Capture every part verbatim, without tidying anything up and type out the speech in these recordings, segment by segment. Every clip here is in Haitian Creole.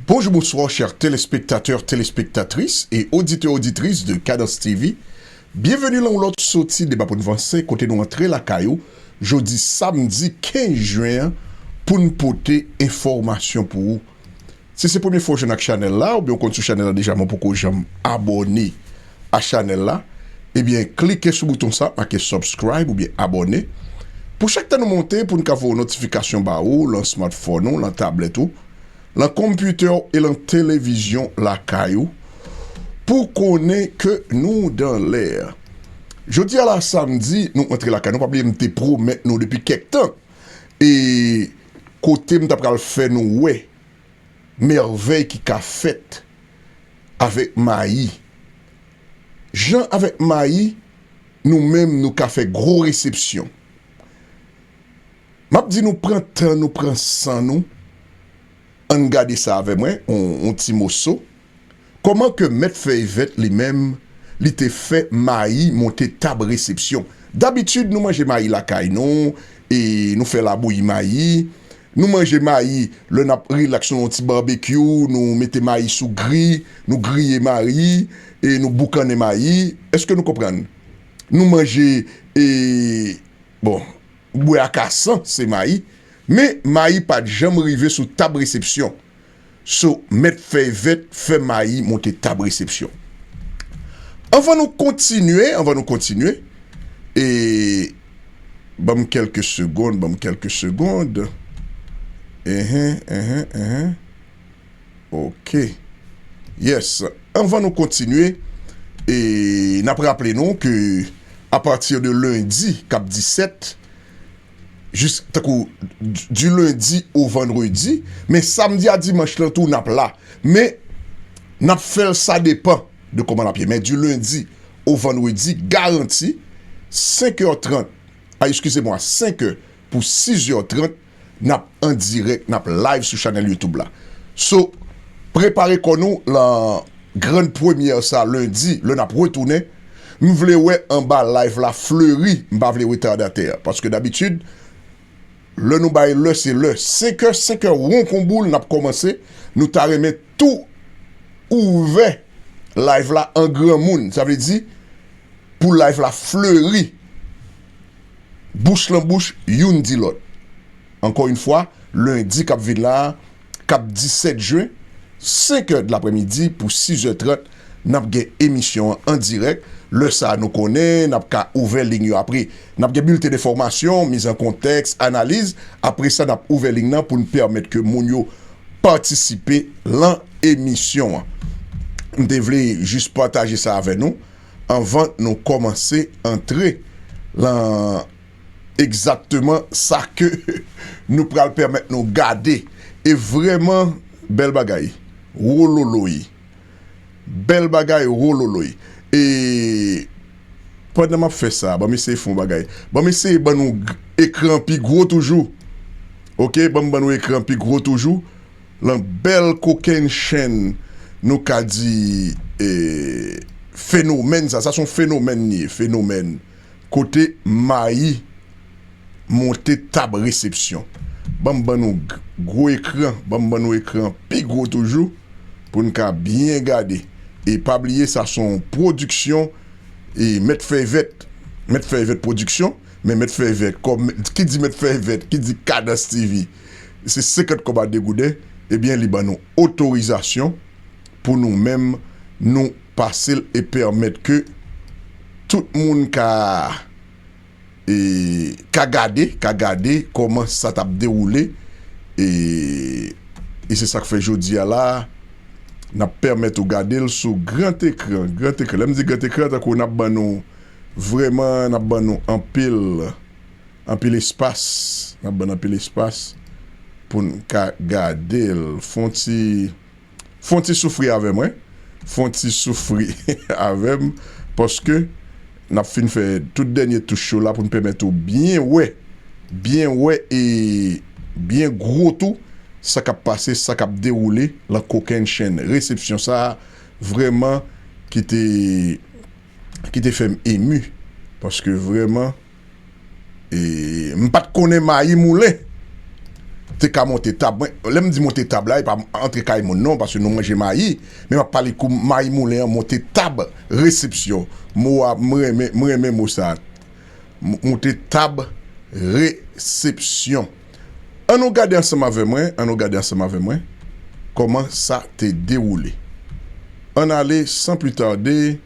Bonjou, bonswa, chè telespektatè, telespektatris e oditè, oditris de Kadans T V. Byenveni lan yon lòt soti Deba pou n vanse, kote nou antre lakay ou jodi samdi kenz jen an pou n pote enfòmasyon pou ou. Si se premye fwa w jwenn ak chanèl la, oubyen w konn sou chanèl la deja, men w poko janm abòne a chanèl la, ebyen, klike sou bouton sa, make subscribe oubyen abòne. Pou chak tan nou monte, pou n ka voye yon notifikasyon ba ou, lan smartphone ou, lan tablèt ou, lan konpitè w e lan televizyon lakay ou, pou konnen ke nou dan lè. Jodi a la samdi, nou antre lakay nou. Pa bliye m te pwomèt nou depi kèk tan, e kote m ta pral fè nou wè mèvèy ki ka fèt avèk mayi. Jan avèk mayi, nou menm nou ka fè gwo resepsyon. M ap di nou pran tan nou, pran san nou. Ann gade sa avè mwen, on, on ti moso. Kòman ke mèt fèy vèt li menm, li te fè mayi monte tab resepsyon? Dabitid, nou manje mayi lakay nou, e nou fè labouyi mayi. Nou manje mayi lè n ap rilaks, nou yon ti babekyou, nou mete mayi sou gri, nou griye mayi, e nou boukannen mayi. Èske nou konprann? Nou manje, e, bon, bwè akasan, se mayi. Men, mayi pa t janm rive sou tab resepsyon. So, mèt fèy vèt fè mayi monte tab resepsyon. Anvan nou kontinye, anvan nou kontinye, e ban m kèlke segonn, ban m kèlke segonn. Enhen, enhen, enhen. Ok. Yes. Anvan nou kontinye, e n ap raple nou ke apati de lendi k ap disèt, jis tankou di lendi o vandredi, men samdi a dimanch lan tou n ap la. Men n ap fè l, sa depan de kòman n ap ye. Men di lendi o vandredi, garanti, senk è trant, a, eskize mwa, senk è pou sis è trant, n ap an dirèk, n ap live sou chanèl YouTube la. So, prepare kò nou lan grann premyè sa lendi, lè n ap retounen. M vle wè anba live la fleri, m pa vle retadater, paske dabitid, lè nou bay lè, se lè. Senk è, senk è won kon boul, n ap kòmanse. Nou ta renmen tou ouvè live la an granmoun. Sa vle di, pou live la fleri, bouch lan bouch, youn di lòt. Ankò yon fwa, lendi k ap vin la, k ap disèt jen, senk è de laprèmidi pou sis è trant, n ap gen emisyon an an dirèk. Lè sa a, nou konnen, n ap ka ouvè liy yo apre. N ap gen bilten enfòmasyon, miz an kontèks, analiz. Apre sa, n ap ouvè liy nan pou n pèmèt ke moun yo patisipe lan emisyon an. M te vle jis pataje sa avè nou anvan nou kòmanse antre lan egzakteman sa ke nou pral pèmèt nou gade. E vrèman, bèl bagay. Wololoy. Bèl bagay, wololoy. E pandan m ap fè sa, ban m eseye fè yon bagay. Ban m eseye ban nou g-, ekran pi gwo toujou. Ok, ban m ban nou ekran pi gwo toujou. Lan bèl kokenn chenn, nou ka di, e, fenomèn sa. Sa se yon fenomèn li ye, fenomèn. Kote mayi monte tab resepsyon. Ban m ban nou g-, gwo ekran, ban m ban nou ekran pi gwo toujou pou n ka byen gade. E pa bliye, sa se yon pwodiksyon, e, Mèt Fèy Vèt, Mèt Fèy Vèt Pwodiksyon, men Mèt Fèy Vèt, kòm, ki di Mèt Fèy Vèt, ki di Kadans T V, se senkant kòb a de gouden, ebyen, li ban nou otorizasyon pou nou menm, nou pase l e pèmèt ke tout moun ka, e, ka gade, ka gade kòman sa t ap dewoule. E, e se sa k fè jodi a la, n ap pèmèt ou gade l sou gran ekran, gran ekran. Lè m di gran ekran, tankou n ap ban nou, vrèman, n ap ban nou anpil, anpil espas. N ap ban nou anpil espas pou n ka gade l. Fè yon ti Fè yon ti soufri avè mwen. Fè yon ti soufri avè m, paske n ap fin fè tout dènye touch yo la pou n pèmèt ou byen wè, byen wè e byen gwo tou, sa k ap pase, sa k ap dewoule lan kokenn chenn. Resepsyon sa a, vrèman, ki te, ki te fè m emi, paske vrèman, e, m pa t konnen mayi moulen. te ka monte tab. Mwen, lè m di monte tab la, e pa antre kay moun non, paske nou manje mayi, men m ap pale kou mayi moulen an, monte tab resepsyon. Mo a, m renmen, m renmen mo sa. M-, monte tab resepsyon. An nou gade ansanm avè mwen, an nou gade ansanm avè mwen kòman sa te dewoule. Ann ale san pli tade,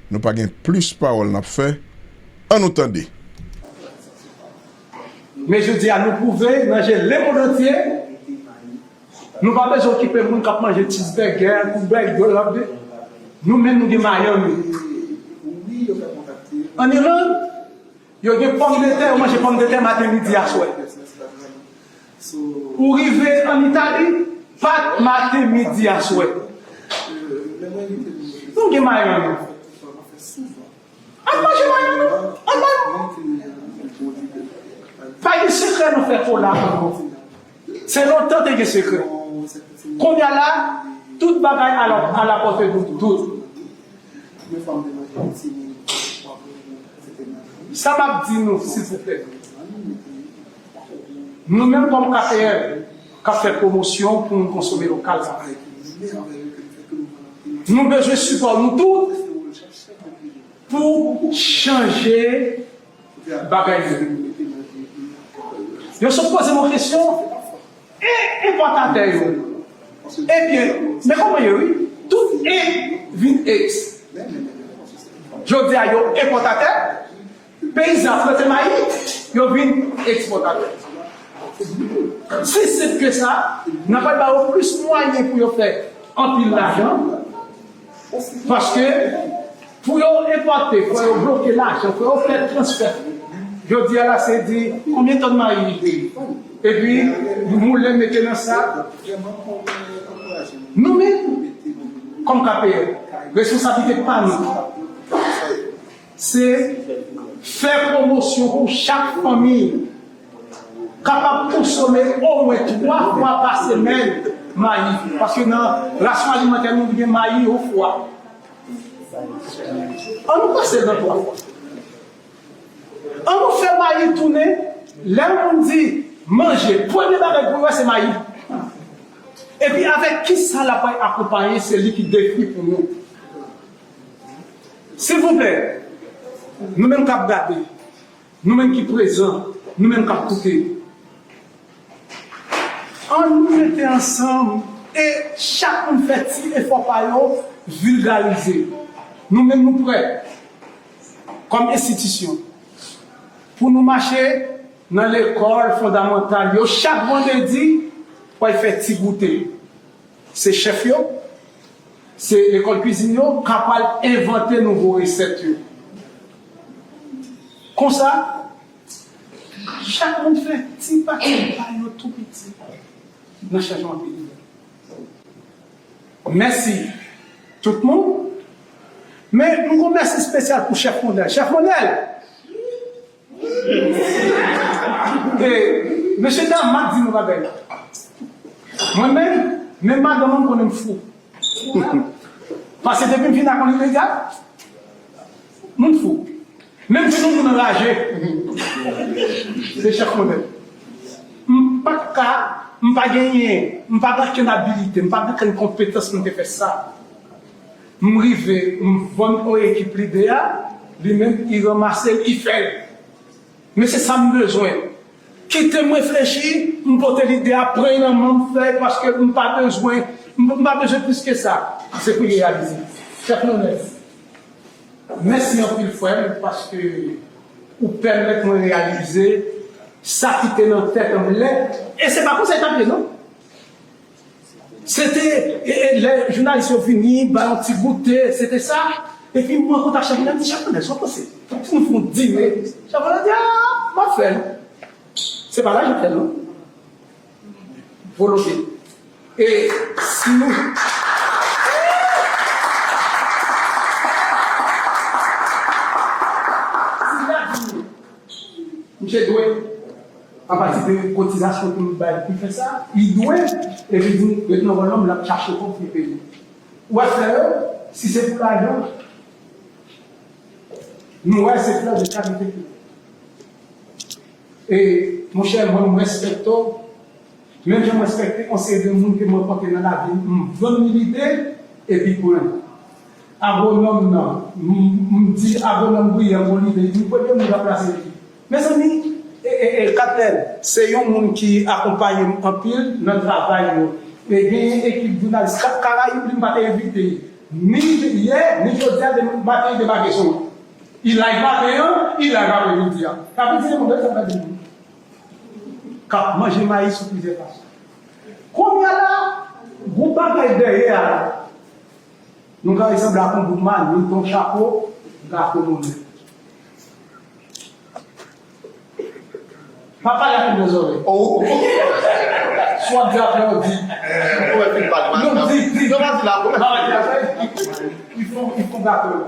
nou pa gen plis pawòl n ap fè. An nou tande. Men jodi a, nou pwouve nan je lemonn antye, nou pa bezwen okipe moun k ap manje cheeseburger, hamburger, lòt de. Nou menm, nou gen mayi an nou. An Ilann, yo gen pòmdetè, yo manje pòmdetè maten, midi, aswè. Ou rive an Itali, pat maten, midi, aswè. Nou gen mayi an nou. Ann manje mayi an nou. Ann bay nou. Pa gen sekrè nou fè kola ankò. Se lontan te gen sekrè. Kounye a la, tout bagay a la, a la pòte nou tout. Sa m ap di nou, silvouplè. Nou menm kòm K P L, k ap fè pwomosyon pou nou konsome lokal sa. Nou bezwen sipò nou tout pou chanje bagay yo. Yo sot poze m yon kesyon, e enpòtatè yo? Ebyen, men kòman yo, wi? Tout e vin eks. Jodi a, yo enpòtatè. Peyizan plante mayi, yo vin ekspòtatè. Si senp ke sa, n a pral ba yo plis mwayen pou yo fè anpil lajan, paske pou yo enpòte, fò yo bloke lajan, fò yo fè transfè. Jodi a la, se di, konbyen tòn mayi? Epi, moulen, mete nan sak. Nou menm, kòm K P L, responsablite pa nou, se fè pwomosyon pou chak fanmi kapab konsome omwen twa fwa pa semèn mayi. Paske nan rasyon alimantè nou, gen mayi yon fwa. Ann nou pase nan twa fwa. Ann nou fè mayi tounen. Lè yon moun di manje, premye bagay pou l wè se mayi. Epi avèk kisa l ap akonpaye, se li ki defi pou nou. Silvouplè, nou menm k ap gade, nou menm ki prezan, nou menm k ap koute, ann nou mete ansanm e chak moun fè ti efò pa yo, vilgarize. Nou menm nou prè, kòm enstitisyon, pou nou mache nan lekòl fondamantal yo chak vandredi, pou al fè ti goute. Se chèf yo, se lekòl kwizin yo k ap al envante nouvo resèt yo. Konsa, chak moun fè ti pati pa yo tou piti nan chanjman peyi a. Mèsi tout moun. Men, nou gon mèsi espesyal pou chèf Monèl. Chèf Monèl! E, mesye dam, m ap di nou bagay. Mwen menm, menm madanm mwen konnen m fou. Paske depi m vin ak yon imedya, moun fou. Menm si nou moun anraje, se chèf Monèl. M pa t ka, m pa genyen, m pa gen okenn abilite, m pa gen okenn konpetans pou m te fè sa. M rive, m vann yon ekip lide a, li menm, li ranmase l, li fè l. Men se sa m bezwen. Kite m reflechi, m pote lide a, pran l nan men m, fè l, paske m pa bezwen, m, m pa bezwen plis ke sa. Se pou l reyalize. Chèf Monèl, mèsi anpil, frè m, paske ou pèmèt mwen reyalize sa ki te nan tèt mwen lè, e se pa konsa l t ap ye, non. Se te, e, e, lè jounalis yo vini, ba yon ti goute, se te sa. Epi mwen kontak Chèf Monèl, m di, "Chèf Monèl, sa w panse? Fòk nou fè yon dine." Chèf Monèl di, "A, m ap fè l." Se pa lajan k fè l, non. Volonte. E si nou, si nou Misye dwe, apati de kotizasyon ke nou bay pou fè sa, li dwe, epi di nou, ret nan wòl lan, l ap chache kòb pou peyi. Ou wè frè yo, si se pou lajan, nou wè se frè de kalite. E, monchè, mwen, m respekte w. Menm jan m respekte yon seri de moun ke m rankontre nan lavi m, m vann li lide, epi pran. Agwonòm nan, m, m di agwonòm Guilherme yon lide, m premye moun k ap plase li. Mezanmi, e, e, e, Katnèl, se yon moun ki akonpaye m anpil nan travay yo. E genyen ekip jounalis Ka-, Karayib, li m pa te envite. Ni yè, ni jodi a, de-, maten, debake sou mwen. Li live maten an, li live apremidi a. Sa vle di, se moun sa k ap manje mayi sou plizyè fason. Kounye a la, gwo bagay dèyè a la. Nou ka resanble ak yon bout mannik, yon chapo, gato monnen. Pa pale ak moun nan zòrèy. Oh. Si w ap di apre, w di. Ou wè fin pale, non, di, di. Non, pa di la, ou wè. Pa di la. Li fon, li fon gato la.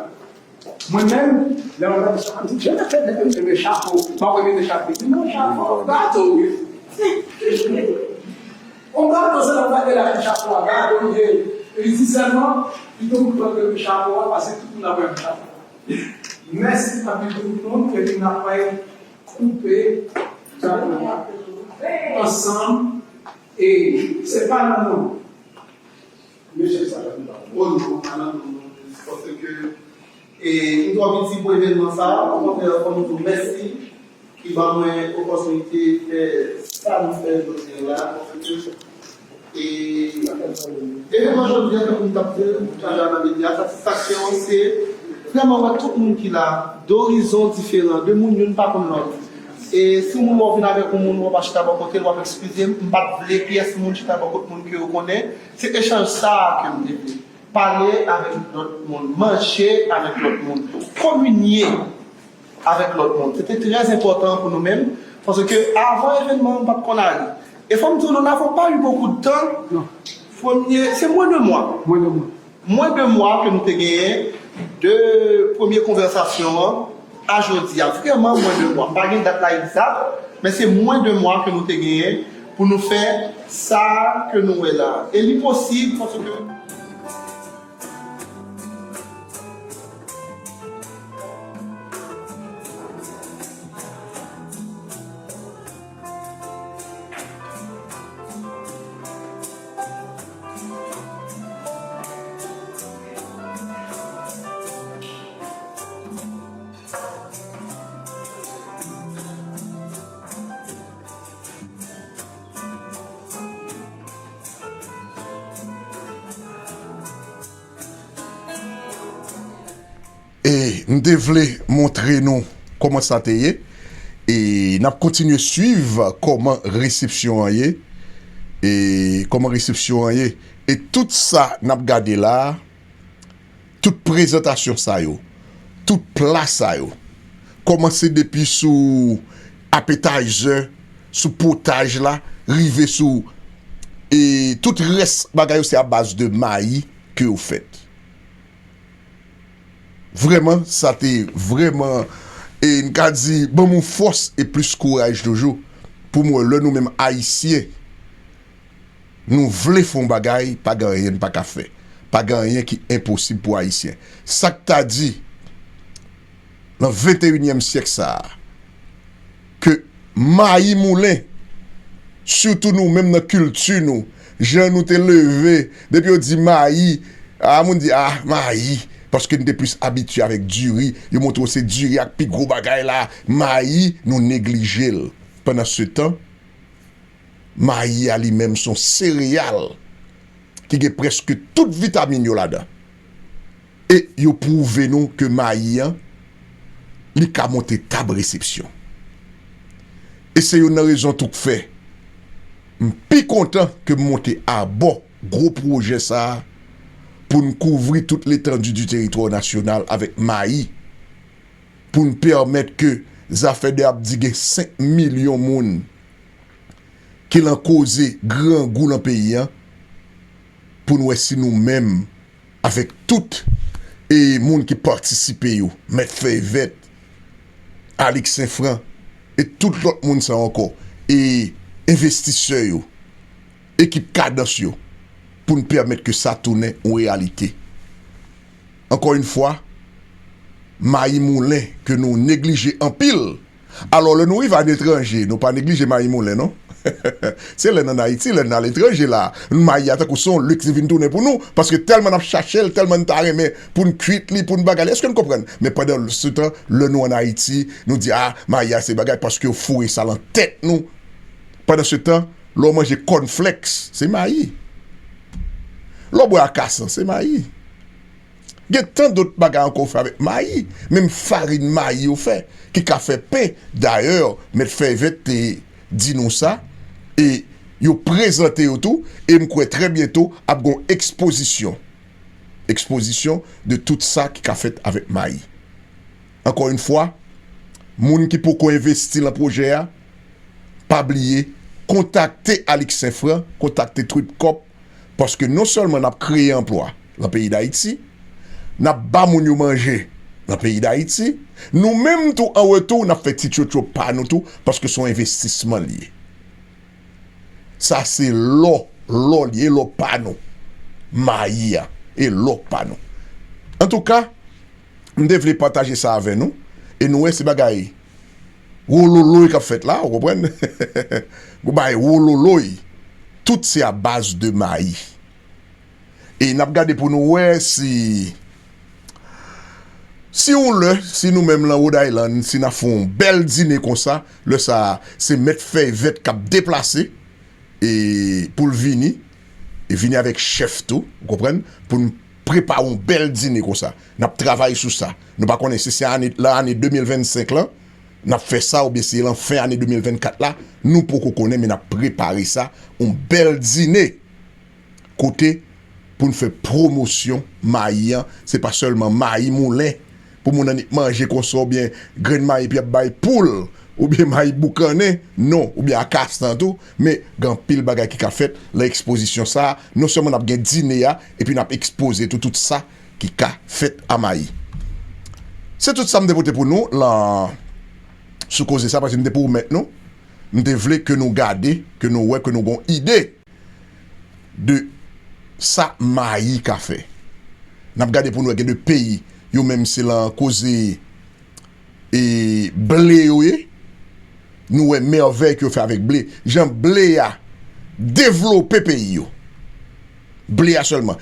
Mwen menm, lè mwen gade sa, mwen di, "Jan mwen fè nèg yo mete chapo, mwen mete chapo." Li di, "Non, chapo, gato, wi." On gato, se nan gade la ki chapo a, gato, li ye. E li di sèlman, li te kontan ke chapo a, paske tout moun ap wè chapo a. Mèsi anpil tout moun, epi n ap koupe gato a ansanm, e se pa nan nou. Mesye sa fè m pa bon, non, pa nan nou, non, paske, e, m twò piti pou evènman sa a, okontrè, fò m di w mèsi ki ban mwen opòtinite fè sa nou fè jodi a la, paske, e, evènman jodi a, tankou m t ap di l, m chanje nan medya, satisfaksyon an se vrèman wè tout moun ki la, de orizon diferan, de moun youn pa konn lòt. E si yon moun wè w vin avèk yon moun, w ap chita bò kote l, w ap eskize m, m pa t vle pyès moun chita bò kot moun ke yo konnen. Se echanj sa a ke m te vle. Pale avèk lòt moun, manje avèk lòt moun, kominye avèk lòt moun. Se te trè enpòtan pou nou menm, paske avan evènman an, m pa t konn ale. E fò m di w, nous n'avons pas eu beaucoup de temps. Non. Premye, se mwens de mwa. Mwens de mwa. Mwens de mwa ke nou te genyen de premye konvèsasyon an a jodi a. Vrèman, mwens de mwa. M pa gen dat la egzak, men se mwens de mwa ke nou te genyen pou nou fè sa ke nou wè la. E li posib paske E m te vle montre nou kòman sa te ye. E n ap kontinye swiv kòman resepsyon an ye. E kòman resepsyon an ye. E tout sa n ap gade la a, tout prezantasyon sa yo, tout pla sa yo, kòmanse depi sou appetizer, sou potaj la, rive sou, e tout rès bagay yo se a baz de mayi ke yo fèt. Vrèman, sa te vrèman, e n ka di, ban m yon fòs e plis kouraj toujou pou m wè lè nou menm Ayisyen, nou vle fè yon bagay, pa gen anyen n pa ka fè. Pa gen anyen ki enposib pou Ayisyen. Sa k ta di, nan venteyinyèm syèk sa a, ke mayi moulen, sitou nou menm nan kilti nou, jan nou te leve, depi yo di mayi, a, moun di, a, mayi, paske n te plis abitye avèk diri, yo montre w se diri a k pi gwo bagay la, mayi, nou neglije l. Pandansetan, mayi a li menm se yon sereyal ki gen prèske tout vitamin yo ladan. E yo pwouve nou ke mayi an, li ka monte tab resepsyon. E se youn nan rezon tou k fè m pi kontan ke m monte abò gwo pwojè sa a pou n kouvri tout letandi di teritwa nasyonal avèk mayi, pou n pèmèt ke zafè de ap di gen senk milyon moun ki lan koze grangou lan peyi an, pou n wè si nou menm, avèk tout, e, moun ki patisipe yo, Mèt Fèy Vèt, Alix Senfran, e tout lòt moun sa yo ankò, e envestisè yo, ekip Kadans yo, pou n pèmèt ke sa tounen yon reyalite. Ankò yon fwa, mayi moulen ke nou neglije anpil. Alò, lè nou rive aletranje, nou pa neglije mayi moulen, non. Se lè n ann Ayiti, lè n aletranje la, mayi a tankou se yon liks li vin tounen pou nou, paske tèlman n ap chache l, tèlman n ta renmen pou n kuit li, pou n bagay li. Èske n konprann? Men pandan se tan, lè nou ann Ayiti, nou di, a, mayi a se bagay, paske yo foure sa lan tèt nou. Pandan se tan, lè w manje kònflèks, se mayi. Lè w bwè akasan, se mayi. Gen tan dòt bagay ankò yo fè avèk mayi, menm farin mayi yo fè, ki ka fè pen. Dayè, Mèt Fèy Vèt te di nou sa, e yo prezante yo tou, e m kwè trè byento ap gon ekspozisyon. Ekspozisyon de tout sa ki ka fèt avèk mayi. Ankò yon fwa, moun ki poko envesti lan pwojè a, pa bliye, kontakte Alix Senfran, kontakte Trip Corp, paske non sèlman n ap kreye anplwa lan peyi Dayiti, n ap ba moun yo manje lan peyi Dayiti, nou menm tou, an retou, n ap fè ti tchotcho pa nou tou, paske se yon envestisman li ye. Sa se lò, lò li ye, lò pa nou. Mayi a, e lò pa nou. Antouka, m te vle pataje sa avè nou, e nou wè se bagay wololoy k ap fèt la, ou konprann? Gon bagay wololoy. Tout se a baz de mayi. E n ap gade pou nou wè si, si yon lè, si nou menm lan Rhode Island, si n ap fè yon bèl dine konsa, lè sa a, se Mèt Fèy Vèt k ap deplase, e pou l vini, e vini avèk chèf tou, ou konprann, pou n prepare yon bèl dine konsa. N ap travay sou sa. Nou pa konnen si se ane, lan ane de mil vennsenk lan, n ap fè sa, oubyen se lan fen ane de mil vennkat la, nou poko konnen, men n ap prepare sa, yon bèl dine kote pou n fè pwomosyon mayi an, se pa sèlman mayi moulen, pou moun annik manje konsa, oubyen grenn mayi pou y ap bay poul, oubyen mayi boukannen, non, oubyen akasan tou, men gen anpil bagay ki ka fèt lan ekspozisyon sa a. Non sèlman n ap gen dine a, epi n ap ekspoze tou tout sa ki ka fèt a mayi. Se tout sa m te pote pou nou lan, sou koze sa, paske m te pwomèt nou, m te vle ke nou gade, ke nou wè, ke nou gon ide de sa mayi ka fè. N ap gade pou nou wè gen de peyi, yo menm se lan koze e ble yo ye. Nou wè mèvèy ke yo fè avèk ble. Jan ble a devlope peyi yo. Ble a sèlman.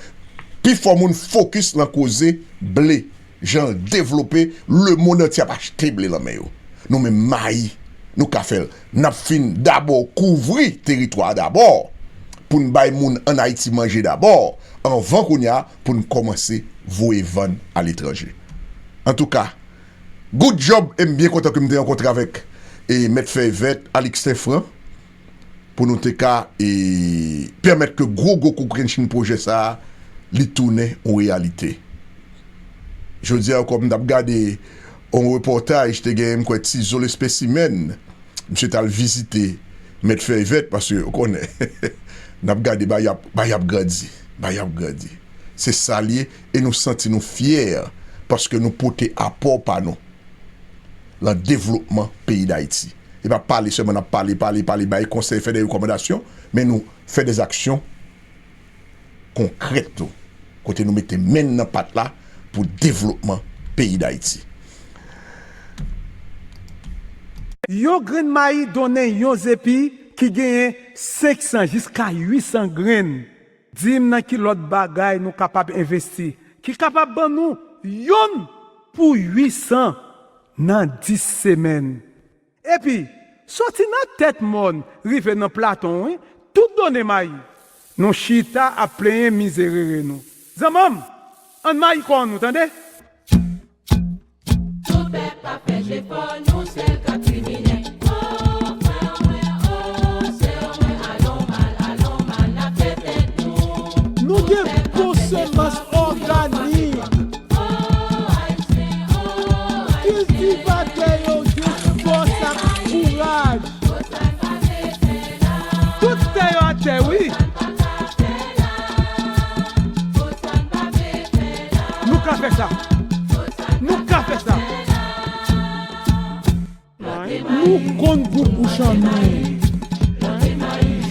Pifò moun fokis lan koze ble. Jan l devlope, lemonn antye ap achte ble lan men yo. Nou menm mayi, nou ka fè l. N ap fin dabò kouvri teritwa a dabò, pou n bay moun ann Ayiti manje dabò, anvan kounye a, pou n kòmanse voye vann aletranje. Antouka, good job, e m byen kontan ke m te rankontre avèk, e, Mèt Fèy Vèt, Alix Senfran, pou nou te ka, e, pèmèt ke gwo, gwo kokennchenn pwojè sa a, li tounen yon reyalite. Jodi a, kòm m t ap gade yon repòtaj, te gen, m kwè, Tizo Lespesimèn, misye t al vizite Mèt Fèy Vèt, paske, ou konnen, n ap gade, bagay ap, bagay ap grandi, bagay ap grandi. Se sa l ye, e nou santi nou fyè, paske nou pote apò pa nou lan devlopman peyi Dayiti. E pa pale sèlman, n ap pale, pale, pale, bay konsèy, fè de rekòmandasyon, men nou fè de aksyon konkrèt tou, kote nou mete men n nan pat la pou devlopman peyi Dayiti. Yon grenn mayi donnen yon zepi ki genyen senk san jiska uit san grenn. Di m nan ki lòt bagay nou kapab envesti ki kapab ban nou yonn pou uit san nan dis semèn. Epi, soti nan tèt mòn rive nan platon, wi, tout donnen mayi. Nou chita ap plenyen mizerere nou. Zanmanm, ann mayi kò nou, tande? Tout pèp ap fè jefò, nou sèl k ap kriminèl. O frè mwen, o sè mwen, alon mal, alon mal, n ap fè tèt nou. Nou gen bon semans òganik. Kiltivatè yo gen fòs ak kouraj. Tout tè yo atè, wi. Nou ka fè sa. Nou ka fè sa. Nou konn bout bouch an nou.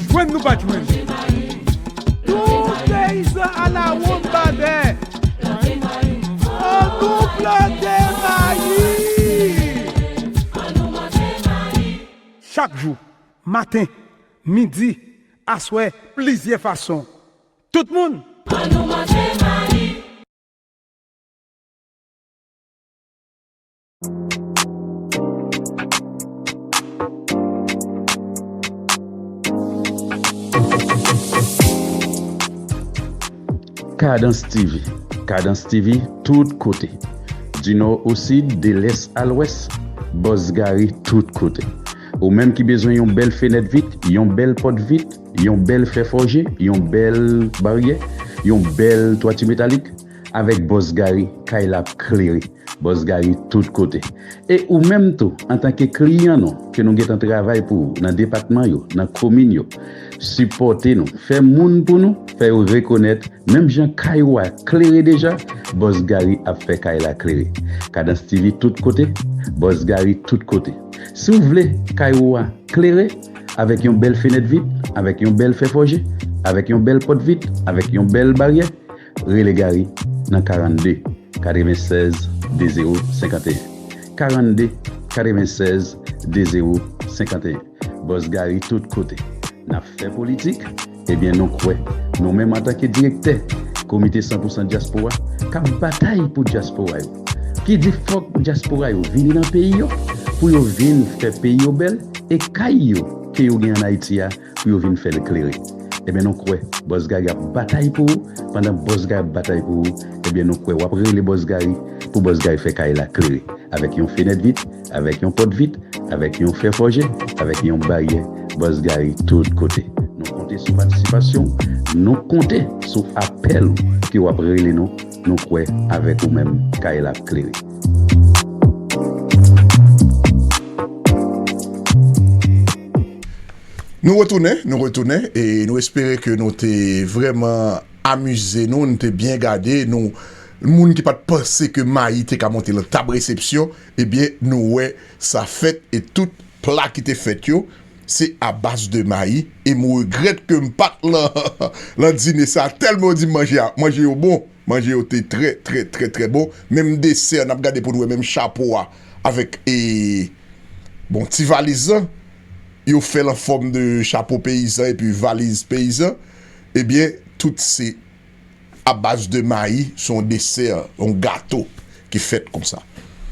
Jwenn nou pa t jwenn. Tout peyizan alawonnbadè. Ann nou plante mayi. Chak jou, maten, Midi, aswè, plizyè fason. Tout moun! Ann nou manje mayi. Kadans T V. Kadans T V tout kote. Du nord au sud, de l'est à l'ouest, Bòs Gary tout kote. Ou menm ki bezwen yon bèl fenèt vit, yon bèl pòt vit, yon bèl fè fòje, yon bèl baryè, yon bèl twati metalik, avèk Bòs Gary, kay la ap klere. Bòs Gary tout kote. E ou menm tou, antanke kliyan nou, ke nou gentan travay pou ou nan depatman yo, nan komin yo, sipòte nou, fè moun pou nou, fè yo rekonèt, menm jan kay ou a klere deja, Bòs Gary ap fè kay la klere. Kadans T V tout kote, Bòs Gary tout kote. Si w vle kay ou a klere, avèk yon bèl fenèt vit, avèk yon bèl fè fòje, avèk yon bèl pòt vit, avèk yon bèl baryè, rele Gary nan karannde, katrevennsèz, de zewo, senkanteyen. Karannde, katrevennsèz, de zewo, senkanteyen. Bòs Gary tout kote. N ap fè politik, ebyen nou kwè, nou menm antanke direktè Komite san pou san Dyaspora, k ap batay pou dyaspora yo, ki di fòk dyaspora yo vini nan peyi yo, pou yo vin fè peyi yo bèl, e kay yo ke yo gen ann Ayiti a, pou yo vin fè l klere. Ebyen nou kwè, Bòs Gary ap batay pou ou, pandan Bòs Gary ap batay pou ou, ebyen nou kwè w ap rele Bòs Gary, pou Bòs Gary fè kay la klere, avèk yon fenèt vit, avèk yon pòt vit, avèk yon fè fòje, avèk yon baryè, Bòs Gary tout kote. Nou konte sou patisipasyon, nou konte sou apèl ou ke w ap rele nou, nou kwè avèk ou menm, kay la ap klere. Nou retounen, nou retounen, e nou espere ke nou te vrèman amize nou, nou te byen gade, nou, moun ki pa t panse ke mayi te ka monte lan tab resepsyon, ebyen, nou wè sa fèt, e tout pla ki te fèt yo, se a baz de mayi, e m regrèt ke m pa t lan, lan dine sa, tèlman yo di m manje a, manje yo bon, manje yo te trè, trè, trè, trè bon, menm desè, n ap gade pou n wè menm chapo a, avèk, e, bon, ti valiz lan, yo fè l an fòm de chapo peyizan epi valiz peyizan, ebyen, tout se a baz de mayi, se yon desè, yon gato ki fèt konsa.